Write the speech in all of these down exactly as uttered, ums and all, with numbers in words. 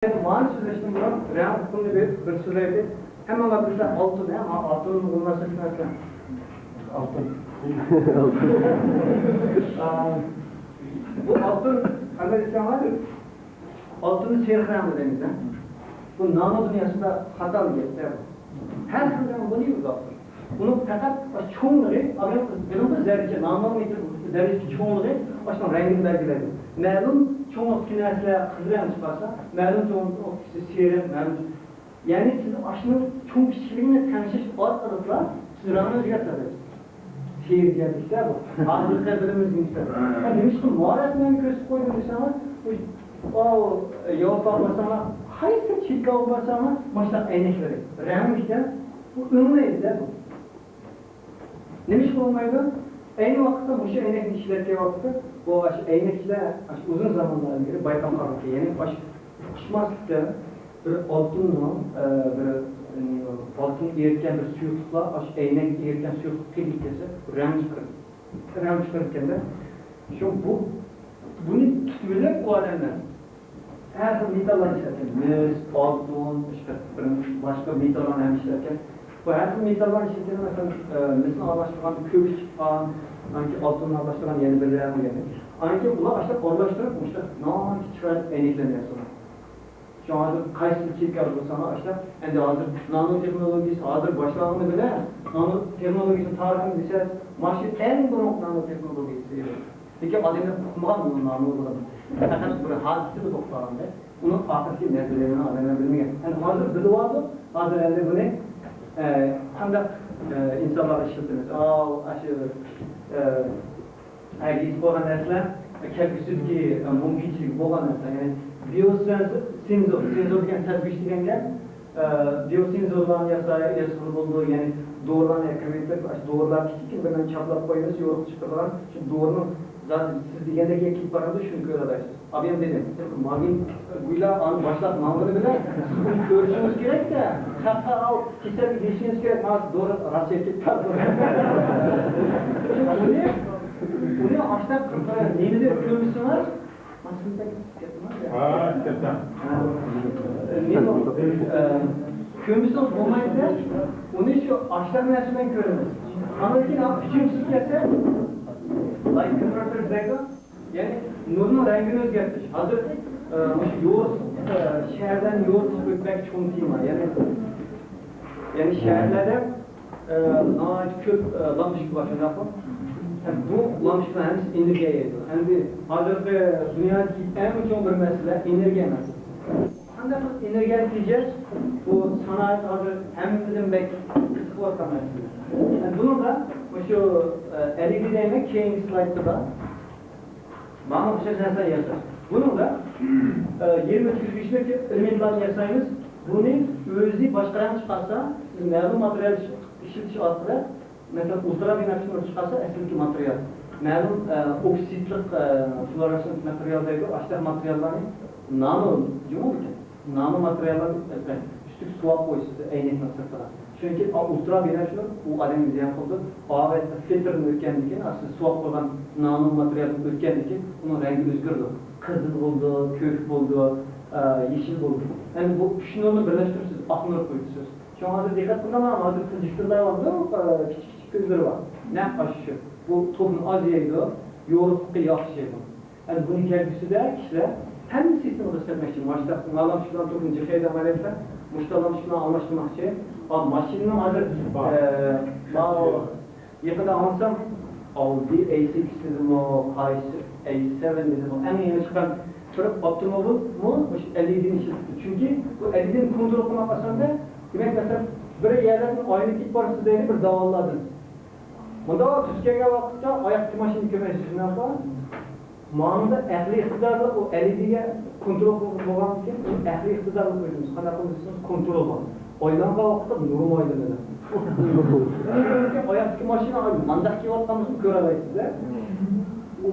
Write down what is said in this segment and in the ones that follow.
مانا سۆزلەشتىن بۇرۇن رەڭ ئۇقۇمىنى بىر، بىر سۆزلەيلى. ھەممىڭلار بىلسە ئالتۇن، ھە؟ ما-، ئالتۇن بولماسا كىمسە؟ ئالتۇن. ئا، بۇ ئالتۇن قانداق دېسەڭلار، ئالتۇننى سېرىق رەڭ دەيمىز، ھە؟ بۇ نانو دۇنياسىدا خاتا گەپ، ھە؟ ھەر خىل رەڭ بولىۋېرىدۇ ئالتۇن. ئۇنىڭ پەقەت چوڭلۇقى، بىلىڭىز، زەررىچە، نانو مېتىر زەررىچە چوڭلۇقى ئاشۇنىڭ رەڭگىنى بەلگىلەيدۇ. مەلۇم چوڭلۇقتىكى نەرسىلەر قىزىل رەڭ چىقارسا، مەلۇم چوڭلۇقتىكى سېرىق، مەلۇم، يەنى سىز ئاشۇنىڭ چوڭ كىچىكلىكىنى تەڭشەش ئارقىلىقلا سىز رەڭنى ئۆزگەرتەلەيسىز. سېرىق دېسە بۇ. ھازىرقى بىلىمىمىزگە نىسبەتەن. ھە، نېمىشقا ماۋۇ رەسىملەرنى كۆرسىتىپ قويدۇم دېسەڭلار، بۇ، ئاۋۇ، ياۋروپاغا بارساڭلار، قايسى چېكاغا بارساڭلار، مۇشۇنداق ئەينەكلىرى، رەڭلىكتە، بۇ ئۆڭمەيدۇ-دە بۇ. نېمىشقا بولمايدۇ؟ ئەينى ۋاقىتتا مۇشۇ ئەينەكنى ئىشلەتكەن ۋاقىتتا، بۇ ئاشۇ ئەينەكچىلەر ئاشۇ ئۇزۇن زامانلاردىن بېرى بايقاپ قالغان، يەنى ئاشۇ ئۇقۇشماسلىقتىن بىر ئالتۇننىڭ، ئە، بىر، ئالتۇن ئېرىتكەن بىر سۇيۇقلۇقلار، ئاشۇ ئەينەك ئېرىتكەن سۇيۇقلۇق قېتىپ كەتسە، رەڭ چىقىرىدۇ. رەڭ چىقىرىدىكەن-دە. شۇ بۇ، بۇنى تۇتۇۋېلىپ ئۇ ئادەملەر ھەر خىل مېتاللارنى ئىشلەتكەن. مىس، ئالتۇن، باشقا بىر، باشقا مېتاللارنى ھەم ئىشلەتكەن. بۇ ھەر خىل مېتاللارنى ئىشلەتكەندە، مەسىلەن، ئە، مىسنى ئارىلاشتۇرغان كۈمۈش چىققان، ئانكى ئالتۇننى ئارىلاشتۇرغان يەنە بىر رەڭ دېگەندەك. ئانكى ئۇلار ئاشۇنداق ئارىلاشتۇرۇپ، مۇشۇنداق ناھايىتى چىرايلىق ئەينەكلەرنى ياسىغان. شۇڭا ھازىر قايسى چېكا بولساڭلار ئاشۇنداق. ئەمدى ھازىر نانو تېخنولوگىيىسى ھازىر باشلانغىنى بىلەن، نانو تېخنولوگىيىسىنىڭ تارىخىنى دېسە، مانا شۇ ئەڭ بۇرۇنقى نانو تېخنولوگىيىسى ئىدى. لېكىن ئادەملەر ئۇقمىغان بۇ نانو بۇرۇن. پەقەت بىر ھادىسىنى توختىغاندا، ئۇنىڭ ئاخىرقى نەتىجىلىرىنى ئادەملەر بىلمىگەن. ئەمدى ھازىر بىلىۋالدۇق. ھازىر ئەمدى بۇنى، ئە، قانداق، ئە، ئىنسانلارغا ئىشلىتىمىز؟ ئاۋۇ، ئاشۇ، ئە، ئەگىز بولغان نەرسىلەر، كەلگۈسىدىكى، ئە، مۇمكىنچىلىكى بولغان نەرسىلەر. يەنى بىيو سېنزور، سېنزور، سېنزور دېگەن سەزگۈچ دېگەن گەپ. ئە، بىيو سېنزورلارنى ياساي-، ياسىغىلى بولىدۇ. يەنى دورىلارنى ئەكىرىۋېتىپ، ئاشۇ دورىلار كىچىككىنە بىر نەرسە چاپلاپ قويىمىز، يورۇق چىقىدىغان. شۇ دورىنىڭ زادى سىز دېگەندەك كېلىپ بارىدۇ، شۇنى كۆرەلەيسىز. ئابىيام دېدى، ماگىن گۇيلا ئانى باشلاپ ماڭغىنى بىلەن، سىز بۇنى كۆرۈشىڭىز كېرەك-دە، خەققە ئاۋۇ كېسەلگە دېيىشىڭىز كېرەك، ماڭا دورا راست ئېيتىپ بەردى. ئۇنى، ئۇنى ئاشۇنداق قىلىپ نېمىدە كۆرمىسىڭىز، مانا شۇنداق گەپ بار. ھا، كېتەم. نېمە، ئە، كۆرمىسىڭىز بولمايدۇ-دە، ئۇنى شۇ ئاشۇنداق نەرسە بىلەن كۆرىمىز. ئاندىن كېيىن ئۈچىنچىسى كەلسە، لايت كونۋېرتېر دەيدۇ. يەنى نۇرنىڭ رەڭگىنى ئۆزگەرتىش. ھازىر، ئە، مۇشۇ يورۇتۇش، ئە، شەھەرلەرنى يورۇتۇش بەك چوڭ تېما. يەنى، يەنى شەھەرلەردە، ئە، ناھايىتى كۆپ، ئە، لامپۇچكا بار، شۇنداقمۇ؟ ھەم بۇ لامپۇچكىلار ھەممىسى ئېنېرگىيە يەيدۇ. ئەمدى ھازىرقى دۇنيادىكى ئەڭ چوڭ بىر مەسىلە ئېنېرگىيە مەسىلىسى. قانداق قىلىپ ئېنېرگىيەنى تېجەش؟ بۇ سانائەت ھازىر ھەممىدىن بەك قىزىقىۋاتقان مەسىلە. يەنى بۇنىڭغا مۇشۇ، ئە، ئەلئىدى دەيمەن، كېيىنكى سلايدتا بار. مانا ئوخشاش نەرسىلەرنى ياساش. بۇنىڭدا، ئە، يېرىم ئۆتكۈزگۈچلۈك ئېلېمېنتلارنى ياسايمىز. بۇنى ئۆزى باشقا رەڭ چىقارسا، سىز مەلۇم ماتېرىيال ئىشلىتىش ئارقىلىق، مەسىلەن، ئۇلترا بىنەپشە نۇر چىقارسا، ئەسلىدىكى ماتېرىيال. مەلۇم، ئە، ئوكسىدلىق، ئە، فلۇئورېسسېنت ماتېرىيال دەيدۇ، ئاشۇنداق ماتېرىياللارنى نانو، جۇمۇ ئىكەن. نانو ماتېرىياللارنى، ئە، ئۈستىگە سۇۋاپ قويىسىز ئەينەكنىڭ سىرتىغا. چۈنكى ئۇلترا بىنەپشە نۇر ئۇ ئادەمگە زىيان قىلىدۇ. ئاۋەتتە فىلتىردىن ئۆتكەندىن كېيىن، ئاشۇ سىز سۇۋاپ قويغان نانو ماتېرىيالدىن ئۆتكەندىن كېيىن ئۇنىڭ رەڭگى ئۆزگىرىدۇ. قىزىل بولىدۇ، كۆك بولىدۇ، ئە، يېشىل بولىدۇ. ئەمدى بۇ ئۈچ نۇرنى بىرلەشتۈرۈپ سىز ئاق نۇر قويىسىز. شۇڭا ھازىر دىققەت قىلساڭلار، ھازىر پروجېكتورلار بارغۇ، ئە، كىچىك كىچىك كۆزلىرى بار. نەق ئاشۇ شۇ. بۇ توكنى ئاز يەيدۇ، يورۇقلۇقى ياخشى بۇ. ئەمدى بۇنى كەلگۈسىدە كىشىلەر ھەممە سىستېمىغا ئىشلەتمەكچى. ماشۇنداق ئالماشتۇرغان توكنى جىق ھەيدەڭلار دېسە، مۇشۇنداق ئالماشتۇرغان ئالماشتۇرماقچى. ئا، ماشىنىنىڭ ھازىر، ئە، ماۋۇ يېقىندا ئاڭلىسام، ئاۋدى ئەي سىكس دېدىمۇ، قايسى ئەي سەۋەن دېدىمۇ، ئەڭ يېڭى چىققان بىر ئاپتوموبىلمۇ مۇشۇ ئەلئىدىنى ئىشلىتىپتۇ. چۈنكى بۇ ئەلئىدىنى كونترول قىلماق ئاساندا، دېمەك، مەسىلەن، بىر يەرلەردىن ئاينى كېلىپ بارسىز دەيلى بىر داۋانلاردىن. مۇنداق تۈز كەلگەن ۋاقىتتا ئاياقتىكى ماشىنا كۆرمەيسىز، شۇنداقمۇ؟ ماڭىدا ئەقلىي ئىقتىدارلىق ئۇ ئەلئىدىگە كونترول قىلغۇچى بولغاندىكىن، ئۇنى ئەقلىي ئىقتىدارلىق دەيمىز. قانداق قىلىسىز؟ كونترول بار. ئايلانغان ۋاقىتتا نۇرمۇ ئايلىنىدۇ. ئاياقتىكى ماشىنا مانداق كېلىۋاتقانلىقىنى كۆرەلەيسىز-دە. ئۇ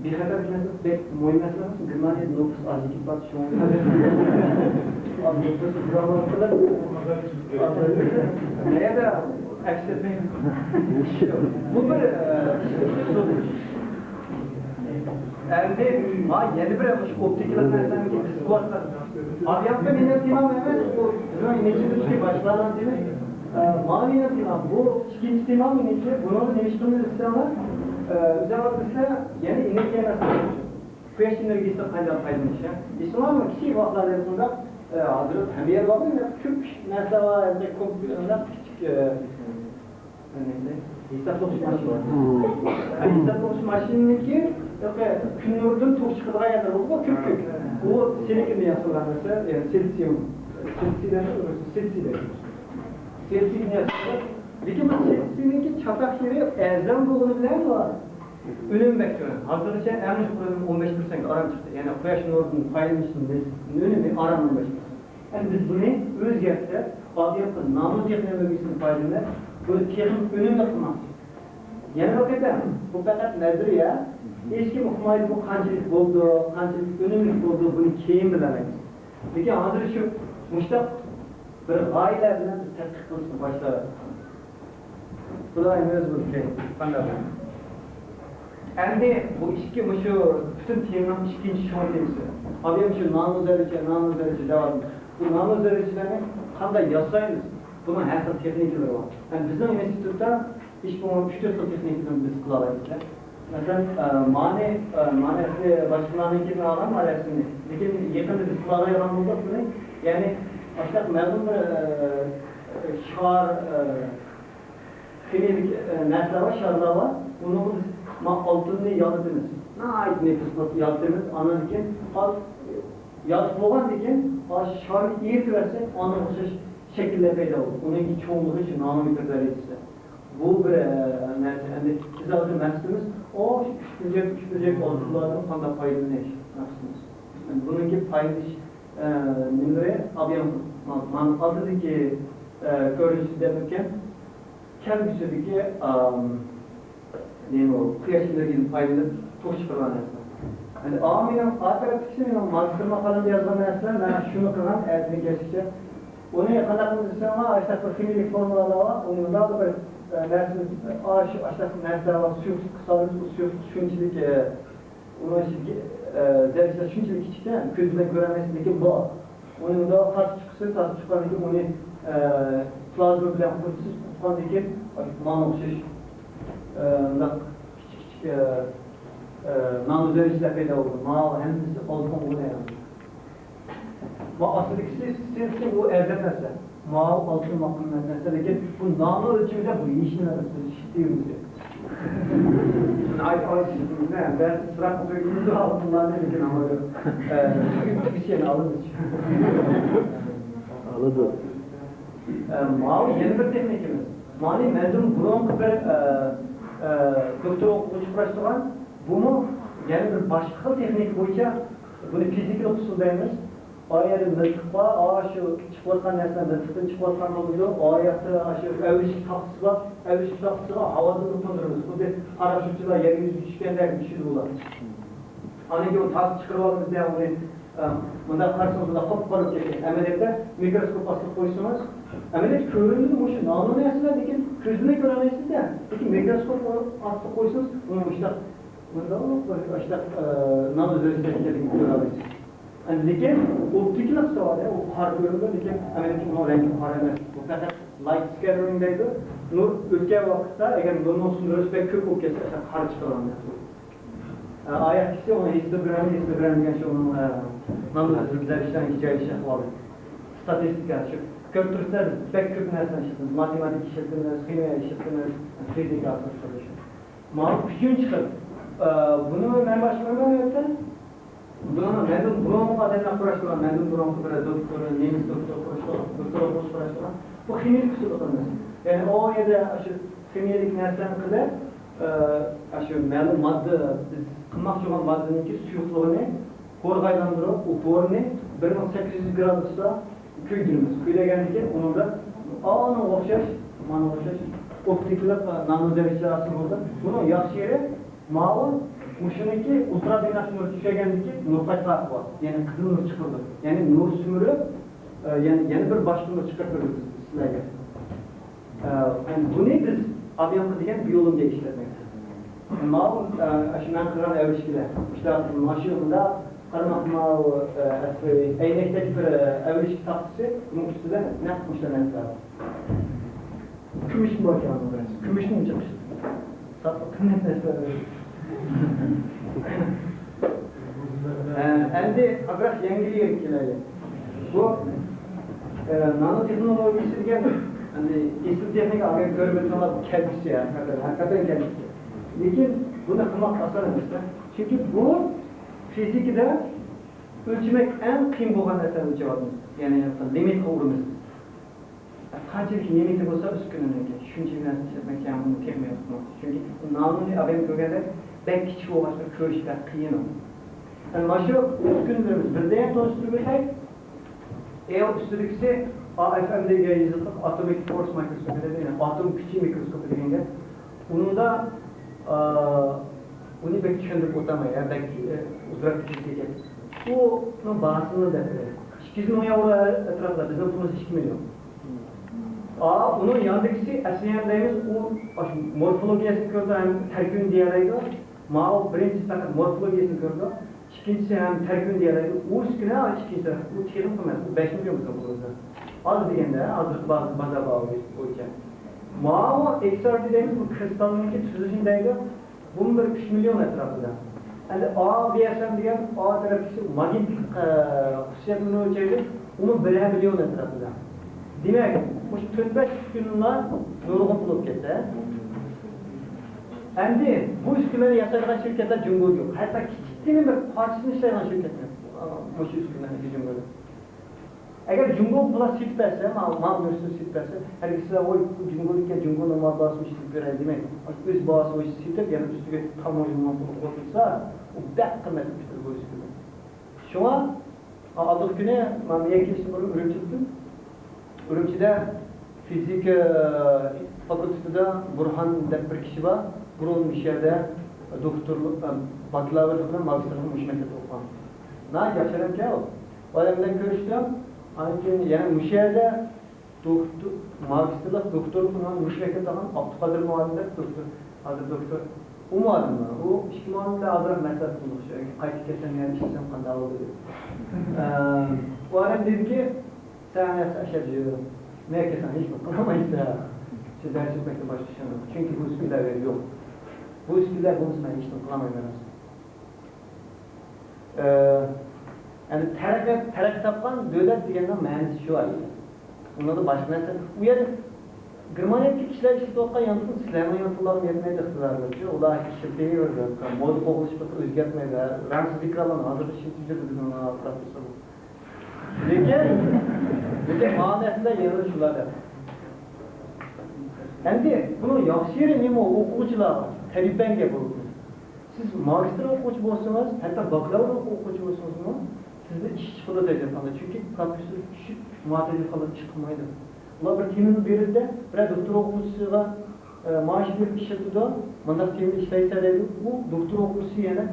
بىخەتەر مەسىلە، بەك مۇھىم مەسىلە ئەمەس. گېرمانىيەدە نوپۇس ئاز كېتىپ بارتى، شۇڭا. ئاز نوپۇس، گېرمانىيەدە نەدە ئەكس ئەتمەيدۇ. بۇ بىر، ئە، ئەمدى، ھا، يەنە بىر مۇشۇ ئوپتىكىلىق نەرسىلەرنىڭكى بىز قىلىۋاتقان ئابيانكا مېنىڭ تېمام ئەمەس، بۇ بىزنىڭ نېچىنچى باشلانغان تېما. ئە، مانا مېنىڭ تېمام. بۇ ئىككىنچى تېما مېنىڭكى. بۇنىڭدا نېمە ئىشقىلىمىز دېسەڭلار، ئە، ئۆزۈڭلار بىلسە، يەنە ئېنېرگىيە مەسىلىسى. قۇياش ئېنېرگىيىسىدىن قانداق پايدىلىنىش؟ ئە، ئېسىڭلارمۇ كىچىك ۋاقىتلاردا شۇنداق، ئە، ھازىر ھەممە يەردە بار، كۆپ نەرسە بار، ئەمدى كومپيۇتېردا كىچىك، ئە، ھېسابلاش ماشىنىسى. ھېسابلاش ماشىنىسىنىڭكى كۈن نۇرىدىن توك چىقىدىغان يەرلەر بولىدۇ، كۆپكۆك. ئۇ سىلىكوندىن ياسالغان نەرسە، يەنى سىلىتسىيۇم. سىلىتسىي دەيمىز، سىلىتسىي دەيمىز. سىلىتسىيدىن ياسالغان. لېكىن بۇ سىلىتسىينىڭكى چاتاق يېرى ئەرزان بولغىنى بىلەن ئۈنۈم بەك تۆۋەن. ھازىرغىچە ئەڭ يۇقىرى ئۈنۈم ئون بەش پىرسەنتكە ئاران چىقتى. يەنى قۇياش نۇرىدىن پايدىلىنىشنىڭ ئۈنۈمى ئاران ئون بەش پىرسەنت. ئەمدى بىز بۇنى ئۆزگەرتسەك، ئادەتتە نانو تېخنولوگىيىسىنى پايدىلىنىپ، بۇنى تېخىمۇ ئۈنۈملۈك قىلماقچى. يەنە بىر قېتىم، بۇ پەقەت نەزەرىيە، ھېچكىم ئۇقمايدۇ، بۇ قانچىلىك بولىدۇ، قانچىلىك ئۈنۈملۈك بولىدۇ، بۇنى كېيىن بىلەلەيمىز. لېكىن ھازىر شۇ مۇشتاق بىر غايىلەر بىلەن بىز تەتقىق قىلىشنى باشلاۋاتىمىز. خۇدايىم ئۆزى بىلسۇن، قانداق. ئەمدى بۇ ئىككى، مۇشۇ پۈتۈن تېمىنىڭ ئىككىنچى چوڭ تېمىسى. ئابىيەم شۇ نانو زەررىچە، نانو زەررىچە دەۋاتىمىز. بۇ نانو زەررىچىلەرنى قانداق ياسايمىز؟ بۇنىڭ ھەر خىل تېخنىكىلىرى بار. يەنى بىزنىڭ ئىنستىتۇتتا ھېچ بولمىغاندا ئۈچ تۆت خىل تېخنىكىدىن بىز قىلالايمىز. مەسىلەن، ئە، مانى، ئە، مانى ئەسلى باشقىلارنىڭكىدىن ئالغان مانى ئەسلىنى. لېكىن يېقىندا بىز قىلالايدىغان بولدۇق بۇنى. يەنى ئاشۇنداق مەلۇم بىر، ئە، شار، ئە، خىمىيەلىك، ئە، نەرسىلەر بار، شارلار بار. ئۇنىڭغا بىز ما-، ئالتۇننى يالىتىمىز. ناھايىتى نېپىز قىلىپ يالىتىمىز. ئاندىن كېيىن يالىتىپ بولغاندىن كېيىن، شارنى ئېرىتىۋەتسەك، ئاندىن ئوخشاش شەكىللەر پەيدا بولىدۇ. ئۇنىڭكى چوڭلۇقى شۇ نانومېتر دەرىجىسىدە. بۇ بىر، ئە، نەرسە. ئەمدى بىز ھازىر مەقسىتىمىز، ئۇ ئۈچ بۇرجەك، ئۈچ بۇرجەك ئالتۇنلاردىن قانداق پايدىلىنىش مەقسىتىمىز. بۇنىڭكى پايدىلىنىش، ئە، نېمىلىرى ئابيان ما-، مانا ئالدىدىكى، ئە، كۆرۈنۈشتە دەپ ئۆتكەن كەلگۈسىدىكى، ئام، نېمە، قۇياش ئېنېرگىيىدىن پايدىلىنىپ توك چىقىرغان نەرسە. ئەمدى ئا مېنىڭ ئا تەرەپتىكىسى مېنىڭ ماگىستىر ماقالەمدە يازغان نەرسىلەر، مەن شۇنى قىلغان ئەتىدىن كەچكىچە. ئۇنى قانداق قىلىمىز دېسەڭلار، ئاشۇنداق بىر خىمىيەلىك فورمۇلالار بار، ئۇنى مۇنداق بىر، ئە، نەرسىنى، ئا، شۇ ئاشۇنداق نەرسىلەر بار، سۇيۇقلۇققا سالىمىز، ئۇ سۇيۇقلۇق شۇنچىلىك، ئە، ئۇنىڭ ئىچىدىكى، ئە، زەررىچىلەر شۇنچىلىك كىچىككەن، كۆز بىلەن كۆرەلمەيسىز، لېكىن بار. ئۇنى مۇنداق تارتىپ چىقىسىز، تارتىپ چىققاندىن كېيىن ئۇنى، ئە، پلازما بىلەن قۇرۇتىسىز، قۇرۇتقاندىن كېيىن مانا ئوخشاش، ئە، مۇنداق كىچىك كىچىك، ئە، ئە، نانو زەررىچىلەر پەيدا بولىدۇ. ماۋۇ ھەممىسى ئالتۇنغا ئايلىنىدۇ. ما ئاستىدىكىسى سىلىتسىي، ئۇ ئەرزان نەرسە. ماۋۇ ئالتۇن، ماۋۇ قىممەت نەرسە، لېكىن بۇ نانو ئۆلچىمىدە بۇ ھېچنېمە ئەمەس، بىز ئىشلىتىۋېرىمىز. ئاي، ئاي، ئىشلىتىمىز، نە، بەزى ئىسراپ قىلىپ قويىمىز، ئالتۇنلارنى، لېكىن ئاما يوق. ئە، شۇ ئۈچ كىشىنى ئالىمىز. ئالىدۇ. ئە، ماۋۇ يەنە بىر تېخنىكىمىز. مانى مەندىن بۇرۇنقى بىر، ئە، ئە، دوكتور ئوقۇغۇچى قۇراشتۇرغان. بۇمۇ يەنە بىر باشقا خىل تېخنىكا بويىچە، بۇنى فىزىكىلىق ئۇسۇل دەيمىز. ئا يەردە مىلتىق بار، ئا شۇ چىقىۋاتقان نەرسىلەر مىلتىقتىن چىقىۋاتقان بولىدۇ. ئا ياقتا ئاشۇ ئەۋرىشكە تاختىسى بار، ئەۋرىشكە تاختىسىغا ھاۋادىن قوندۇرىمىز. خۇددى پاراشوتچىلار يەرگە يۈزۈپ چۈشكەندەك چۈشىدۇ ئۇلار. ئاندىن كېيىن ئۇنى تارتىپ چىقىرىۋالىمىز دە، ئۇنى، ئە، مۇنداق قارىسىڭىز، ئۇنداق قاپقارا بولۇپ كەتكەن. ئەمەلىيەتتە مىكروسكوپ ئاستىغا قويسىڭىز، ئەمەلىيەتتە كۆرۈنىدۇ مۇشۇ نانو نەرسىلەر، لېكىن كۆز بىلەن كۆرەلمەيسىز دە. لېكىن مىكروسكوپ ئاستىغا قويسىڭىز، ئۇنى مۇشۇنداق، مۇنداق بىر ئاشۇنداق، ئە، نانو زەررىچىلەر ئىكەنلىكىنى كۆرەلەيسىز. لېكىن ئوپتىكىلىق ساۋادا ئۇ قارا كۆرۈنىدۇ، لېكىن ئەمەلىيەتتە ئۇنىڭ رەڭگى قارا ئەمەس. بۇ پەقەت لايت سكەتتېرىنگ دەيدۇ. نۇر ئۆتكەن ۋاقىتتا، ئەگەر نۇرنىڭ سۈمۈرىسى بەك كۆپ بولۇپ كەتسە، ئاشۇنداق قارا چىقىدىغان نەرسە. ئە، ئايەتتىكىسى ئۇنىڭ ھېستوگرامما، ھېستوگرامما دېگەن شۇ ئۇنىڭ، ئە، نامزات زەررىچىلەرنىڭ جايلىشىش ئەھۋالى. ستاتىستىكا شۇ. كۆرۈپ تۇرسىلەر، بىز بەك كۆپ نەرسىنى ئىشلىتىمىز. ماتېماتىكا ئىشلىتىمىز، خىمىيە ئىشلىتىمىز، فىزىكا ئاساسلىقىدا شۇ. ماۋۇ ئۈچىنچى خىل. ئە، بۇنى مەن باشقۇرىمەن ئەلۋەتتە. بۇنى مەندىن بۇرۇنقى ئادەملەر قۇراشتۇرغان، مەندىن بۇرۇنقى بىر دوكتور، نېمىس دوكتور قۇراشتۇرغان، دوكتور ئوقۇغۇچى قۇراشتۇرغان. بۇ خىمىيەلىك ئۇسۇلدا قىلىنىدۇ. يەنى ئۇ يەردە شۇ خىمىيەلىك نەرسىلەرنى قىلىپ، ئە، شۇ مەلۇم ماددا، بىز قىلماقچى بولغان ماددىنىڭكى سۇيۇقلۇقىنى ھورغا ئايلاندۇرۇپ، ئۇ ھورنى بىر مىڭ سەككىز يۈز گرادۇستا كۆيدۈرىمىز. كۆيدۈرگەندىن كېيىن ئۇنىڭدا ئانىڭغا ئوخشاش، مانا ئوخشاش ئوپتىكىلىق، ئە، نانو زەررىچىلەر ھاسىل بولىدۇ. بۇنىڭ ياخشى يېرى، ماۋۇ مۇشۇنىڭكى ئۇلترا بىنەپشە نۇر چۈشەرگەندىن كېيىن نۇر پايتقاقى بار. يەنى قىزىل نۇر چىقىرىدۇ. يەنى نۇر سۈمۈرۈپ، ئە، يەنى، يەنە بىر باشقا نۇر چىقىرىپ بېرىدۇ سىلەرگە. ئە، يەنى بۇنى بىز ئابيانكا دېگەن بىيولوگىيە ئىشلەتمەكتە. ماۋۇ، ئە، شۇ مەن قىلغان ئەۋرىشكىلەر. ئىشتە ماشىنا مۇنداق، قارىماققا ماۋۇ، ئە، ئەسلى ئەينەكتەك بىر، ئە، ئەۋرىشكە تاختىسى، بۇنىڭ ئۈستىدە نەق مۇشۇ نەرسىلەر بار. كۈمۈشمۇ بار ئىكەن، بىرەرسى. كۈمۈشنى ئۇنچە قىلىش. ساپا قىممەت نەرسىلەر. ئە، ئەمدى ئازراق يەڭگىل يېرىگە كېلەيلى. بۇ، ئە، نانو تېخنولوگىيىسى دېگەن، ئەمدى ئېسىل تېخنىكا ئالغان كۆرۈپ ئۆتسەڭلار، بۇ كەلگۈسى، ھەقىقەتەن، ھەقىقەتەن كەلگۈسى. لېكىن بۇنى قىلماق ئاسان ئەمەس-دە. چۈنكى بۇ فىزىكىدا ئۆلچىمەك ئەڭ قىيىن بولغان نەرسىنى ئۆلچەۋاتىمىز. يەنى لىمىتقا ئۇرىمىز. قانچىلىك لىمىتى بولسا ئۈسكۈنىنىڭكى، شۇنچىلىك نەرسە ئىشلەتمەكچى، يەنى بۇنى تېخىمۇ ياخشى قىلماقچى. چۈنكى نانونى ئادەم كۆرگەندە بەك كىچىك بولغاچقا كۆرۈش بەك قىيىن ئۇ. يەنى مانا شۇ ئۈسكۈنىلىرىمىز بىردەم تونۇشتۇرۇپ ئۆتەي. ئەڭ ئۈستىدىكىسى ئا ئېف ئېم دېگەن يېزىقلىق ئاتومىك فورس مىكروسكوپى دەيدۇ، يەنى ئاتوم كۈچى مىكروسكوپى دېگەن گەپ. ئۇنىڭدا، ئا، ئۇنى بەك چۈشەندۈرۈپ ئۆتەلمەي، يا بەك، ئە، ئۇزراق كېتىدىكەن. ئۇنىڭ باھاسىنى دەپ بېرەي. ئىككى يۈز مىڭ ياۋرو ئەتراپىدا، بىزنىڭ پۇلىمىز ئىككى مىليون. ئا، ئۇنىڭ ياندىكىسى ئەسلىھەم دەيمىز، ئۇ ئاشۇ مورفولوگىيەسىنى كۆرىدۇ ھەم تەركىبىنى دېيەلەيدۇ. ماۋۇ بىرىنچىسى پەقەت مورفولوگىيەسىنى كۆرىدۇ. ئىككىنچىسى ھەم تەركىبىنى دېيەلەيدۇ. ئۇ ئۈسكۈنە ئىككىنچى تەرەپ. ئۇ تېخىمۇ قىممەت. ئۇ بەش مىليون بىزنىڭ پۇلىمىزدا. ئاز دېگەندە، ھازىرقى باز-، بازار باھاسى بويىچە. ماۋۇ ئېكس ئار تى دەيمىز، بۇ كرىستالنىڭكى تۈزۈلۈشىنى دەيدۇ. بۇمۇ بىر ئۈچ مىليون ئەتراپىدا. ئەمدى ئا بى ئېس ئېم دېگەن ئا تەرەپتىكى ماگنىتلىق، ئە، خۇسۇسىيەتنى ئۆلچەيدۇ. ئۇمۇ بىرەر مىليون ئەتراپىدا. دېمەك، مۇشۇ تۆت بەش ئۈسكۈنىلا نۇرغۇن پۇل بولۇپ كەتتى. ئەمدى بۇ ئۈسكۈنىلەرنى ياسايدىغان شىركەتلەر جۇڭگودا يوق. ھەتتا كىچىككىنە بىر پارچىسىنى ئىشلەيدىغان شىركەتلەر مۇشۇ ئۈسكۈنىلەرنى جۇڭگودا. ئەگەر جۇڭگوغا بۇلار سېتىپ بەرسە، ماۋۇ، ماۋۇ نەرسىنى سېتىپ بەرسە، ھەرگىز سىلەر، ۋوي، جۇڭگودىكى، جۇڭگونىڭ مال باھاسىنى ئىشلىتىپ بېرەي دېمەي. ئۆز باھاسى بويىچە سېتىپ، يەنە ئۈستىگە تاموژنا پۇلى قوشۇلسا، ئۇ بەك قىممەتلىك ئۈستىدە بۇ ئۈسكۈنە. شۇڭا، ئا-، ئالدىنقى كۈنى مەن يەككە كېلىشتىن بۇرۇن ئۈرۈمچىدە تۇردۇم. ئۈرۈمچىدە فىزىكا فاكۇلتېتىدا بۇرھان دەپ بىر كىشى بار. بۇرۇن مۇشۇ يەردە دوكتورلۇق، ئە، باكلاۋېرلىق بىلەن ماگىستىرلىقنى مۇشۇ مەكتەپتە ئوقۇغان. ناھايىتى ياخشى ئادەمكەن ئۇ. ئۇ ئادەم بىلەن كۆرۈشتۈم. ئاندىن كېيىن يەنە مۇشۇ يەردە دوكتور، ماگىستىرلىق، دوكتورلۇقنى مۇشۇ مەكتەپتە ئالغان ئابدۇقادىر مۇئەللىم دەپ دوكتور، ھازىر دوكتور. ئۇ مۇئەللىم بار. ئۇ ئىككى مۇئەللىم بىلەن ئازراق مەسلىھەت قىلدۇق. شۇ قايتىپ كەلسەم يەنە ئىشلىسەم قانداق بولىدۇ دېدى. ئە، ئۇ ئادەم دېدىكى، سەن ئەسەر ئىشلەپ يۈر. مەن كەلسەم ھېچنېمە قىلالمايسەن. شۇ دەرس ئۆتمەكتىن باشقا ئىشىڭ يوق. چۈنكى بۇ ئۈسكۈنىلەر يوق. بۇ ئۈسكۈنىلەر بولمىسا مەن ھېچنېمە قىلالمايمەن. ئە، يەنى تەرەققىي، تەرەققىي تاپقان دۆلەت دېگەننىڭ مەنىسى شۇ ئەلۋەتتە. ئۇنىڭدا باشقا نەرسە، ئۇ يەردە گېرمانىيەدىكى كىشىلەر ئىشلىتىۋاتقان يانفون سىلەرنىڭ يانفونلارغا يەتمەيدۇ ئىقتىدارى بويىچە. ئۇلار ئىشلىتىۋېرىدۇ، مودا قوغلىشىپ ئۆزگەرتمەيدۇ. رەڭسىز ئېكرانلارنى ھازىردا ئىشلىتىپ يۈرىدۇ بىزنىڭ پروفېسسورلار. لېكىن، لېكىن مانا ئەسلىدە يەنە شۇلار دەپ. ئەمدى بۇنىڭ ياخشى يېرى نېمە؟ ئوقۇغۇچىلارغا، تەلىپەڭگە بولىدۇ. سىز ماگىستىر ئوقۇغۇچى بولسىڭىز، ھەتتا باكلاۋر ئوقۇغۇچى بولسىڭىزمۇ، سىزدە ئىش چىقىدۇ تەجرىبىخانىدا. چۈنكى پروفېسسور چۈشۈپ، مانا تەجرىبىخانىدا ئىش قىلمايدۇ. ئۇلار بىر تېمىنى بېرىدۇ، بىرەر دوكتور ئوقۇغۇچىسىغا، ئە، مائاش بېرىپ ئىشلىتىدۇ، مۇنداق تېمىدا ئىشلەيسەن دەيدۇ. ئۇ دوكتور ئوقۇغۇچىسى يەنە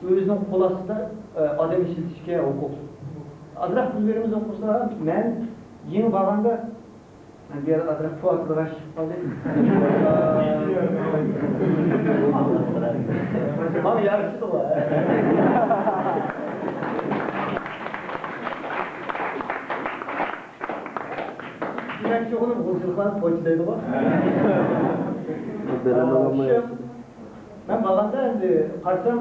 ئۆزىنىڭ قول ئاستىدا، ئە، ئادەم ئىشلىتىشكە ھوقۇقلۇق. ئازراق پۇل بېرىمىز ئوقۇغۇچىلارغا. مەن يېڭى بارغاندا، بۇ يەردە ئازراق پۇل ئاتىدىغان ئىش چىقىپ قالدى. ماڭا يارىشىدىغۇ. دېمەكچى بولغىنىم، غۇلجىلىقلارنى تويچى دەيدىغۇ. مەن بارغاندا ئەمدى قارىسام،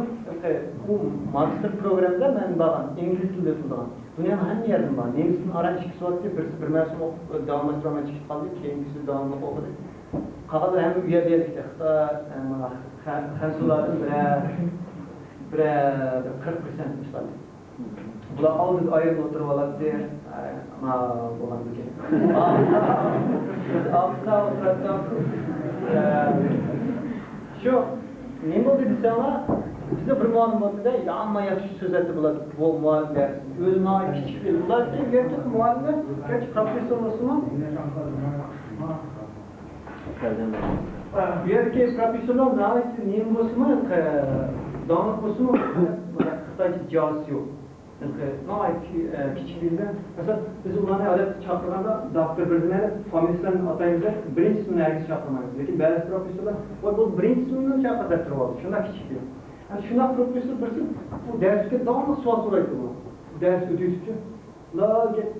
ئۇ ماگىستىر پروگراممىدا مەن بارغان، ئىنگلىز تىلىدا ئۆتۈلىدىغان. دۇنيانىڭ ھەممە يېرىدىن بار. نېمىسىدىن ئاران ئىككىسى بارتتى، بىرسى بىر مەۋسۇم ئوقۇپ، داۋاملاشتۇرالماي چىقىپ قالدى، كېيىنكىسى داۋاملىق ئوقۇدى. قالغانلىرى ھەممە ئۇ يەردە يەتكەن. خىتاي، ئە، مانا، خە-، خەنزۇلاردىن بىرەر، بىرەر بىر قىرىق پىرسەنت چىقاتتى. بۇلار ئالدىدا ئايرىم ئولتۇرۇۋالاتتى. ئە، ما بولغاندىكىن. ئالدىدا ئولتۇراتتۇق. ئە، شۇ نېمە بولدى دېسەڭلار، بىزدە بىر مۇئەللىم بولدى-دە، يامان ياخشى سۆزلەتتى بۇلار، بۇ مۇئەللىم دەرسنى. ئۆزى ناھايىتى كىچىك بىلىدۇ. بۇلار ئۆگەتكەن مۇئەللىملەر، گەرچە پروفېسسور بولسىمۇ، بۇ يەردىكى پروفېسسورلار ناھايىتى نېمە بولسىمۇ، داڭلىق بولسىمۇ، خىتايچە جازىسى يوق. ناھايىتى، ئە، كىچىك بىلىمدە، مەسىلەن، بىز ئۇلارنى ئادەتتە چاقىرغاندا، دوكتور بىردىنە دەپ فامىلىسىنى ئاتايمىز دەپ، بىرىنچى ئىسمىنى ھەرگىز چاقىرمايمىز. لېكىن بەزى پروفېسسورلار، ۋاي، بۇ بىرىنچى ئىسمىمنى چاقىر دەپ تۇرۇۋالىدۇ. شۇنداق كىچىك بىلىم. شۇنداق پروفېسسور بىرسى بۇ دەرسكە داۋاملىق سوئال سورايتتى. دەرس ئۆتۈۋېتىپچۇ. لا گەپ